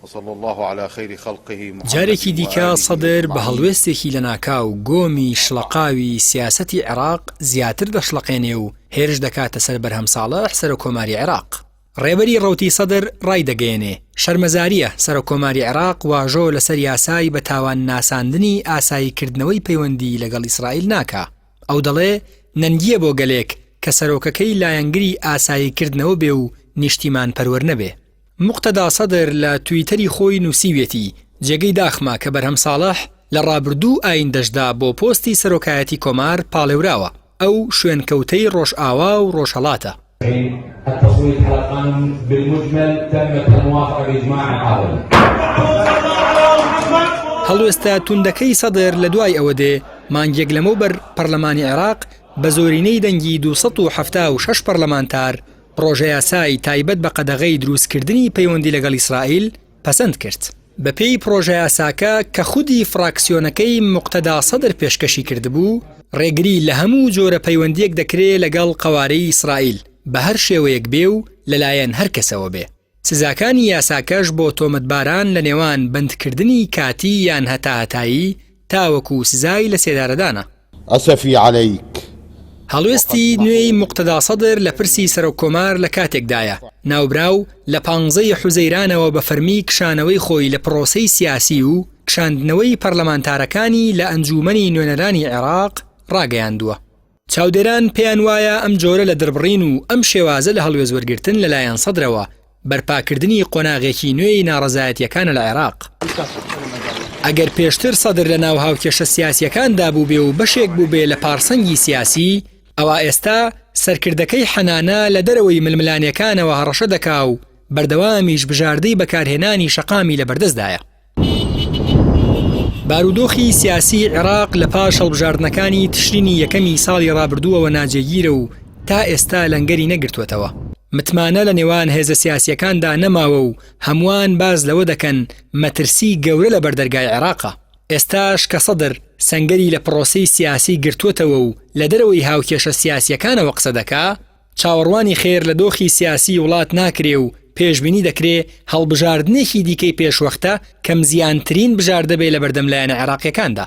وصلی اللە علی خیر خلقه محمد جارێکی دیکە وآله سەدر بە اجمعین. هەڵوێستێکی لەناکاو گۆمی شڵەقاوی سیاسەتی عێراق زیاتر دەشڵەقێنێ و هێرش دەکاتە سەر بەرهەم ساڵح سەرۆککۆماری عێراق. ڕێبەری ڕەوتی سەدر ڕایدەگەیەنێ، شەرمەزارییە سەرۆککۆماری عێراق واژۆ لەسەر یاسای بە تاوان ناساندنی ئاساییکردنەوەی پەیوەندی لەگەڵ ئیسرائیل ناکا. ئەو دەڵێ، نەنگییە بۆ گەلێک کە سەرۆکەکەی لایەنگری ئاساییکردنەوە بێ و نیشتیمانپەروەر نەبێ. موقتەدا سەدر لە تویتەری خۆی نووسیویەتی، جێگەی داخمە کە بەرهەم ساڵح لە ڕابردوو و ئایندەشدا بۆ پۆستی سەرۆکایەتی کۆمار پاڵێوراوە، ئەو شوێنکەوتەی ڕۆژئاوا و ڕۆژهەڵاتە. هەڵوێستە توندەکەی سەدر لە دوای ئەوە دێ، مانگێک لەمەوبەر پەرلەمانی عێراق بە زۆرینەی دەنگی 276 پەرلەمانتار پڕۆژەیاسای تایبەت بە قەدەغەی دروستکردنی پەیوەندی لەگەڵ ئیسرائیل پەسەند کرد. بەپێی پڕۆژەیاساکە کە خودی فراکسیۆنەکەی موقتەدا سەدر پێشکەشی کردبوو، ڕێگری لە هەموو جۆرە پەیوەندییەک دەکرێ لەگەڵ قەوارەی ئیسرائیل بە هەر شێوەیەک بێ و لەلایەن هەر کەسەوە بێ. سزاکانی یاساکەش بۆ تۆمەتباران لە نێوان بەندکردنی کاتی یان هەتاهەتایی تاوەکو سزای لەسێدارەدانە. اسفی علیک. هەڵوێستی نوێی موقتەدا سەدر لە پرسی سەرۆک کۆمار لە کاتێکدایە، ناوبراو لە پانزەی حوزەیرانەوە بە فەرمی کشانەوەی خۆی لە پڕۆسەی سیاسی و کشاندنەوەی پەرلەمانتارەکانی لە ئەنجوومەنی نوێنەرانی عێراق ڕاگەیاندووە. چاودێران پێیان وایە ئەم جۆرە لە دەربڕین و ئەم شێوازە لە هەڵوێست وەرگرتن لەلایەن سەدرەوە بەرپاکردنی قۆناغێکی نوێی ناڕەزایەتییەکانە لە عێراق. ئەگەر پێشتر سەدر لە ناو هاوکێشە سیاسییەکاندا بووبێ و بەشێک بووبێ لە پارسەنگی سیاسی، ئەوا ئێستا سەرکردەکەی حەنانە لە دەرەوەی ململانێکانەوە هەڕەشە دەکا و بەردەوامیش بژاردەی بەکارهێنانی شەقامی لەبەردەستدایە. بارودۆخی سیاسیی عێراق لە پاش هەڵبژاردنەکانی تشرینی یەکەمی ساڵی ڕابردووەوە ناجێگیرە و تا ئێستا لەنگەری نەگرتووەتەوە. متمانە لە نێوان هێزە سیاسییەکاندا نەماوە و هەمووان باس لەوە دەکەن مەترسی گەورە لە بەردەرگای عێراقە. ئێستاش کە سەدر سەنگەری لە پڕۆسەی سیاسی گرتووەتەوە و لە دەرەوەی هاوکێشە سیاسییەکانەوە قسە دەکا، چاوەڕوانی خێر لە دۆخی سیاسیی وڵات ناکرێ و پێشبینی دەکرێ هەڵبژاردنێکی دیکەی پێشوەختە کەمزیانترین بژاردە بێ لەبەردەم لایەنە عێراقییەکاندا.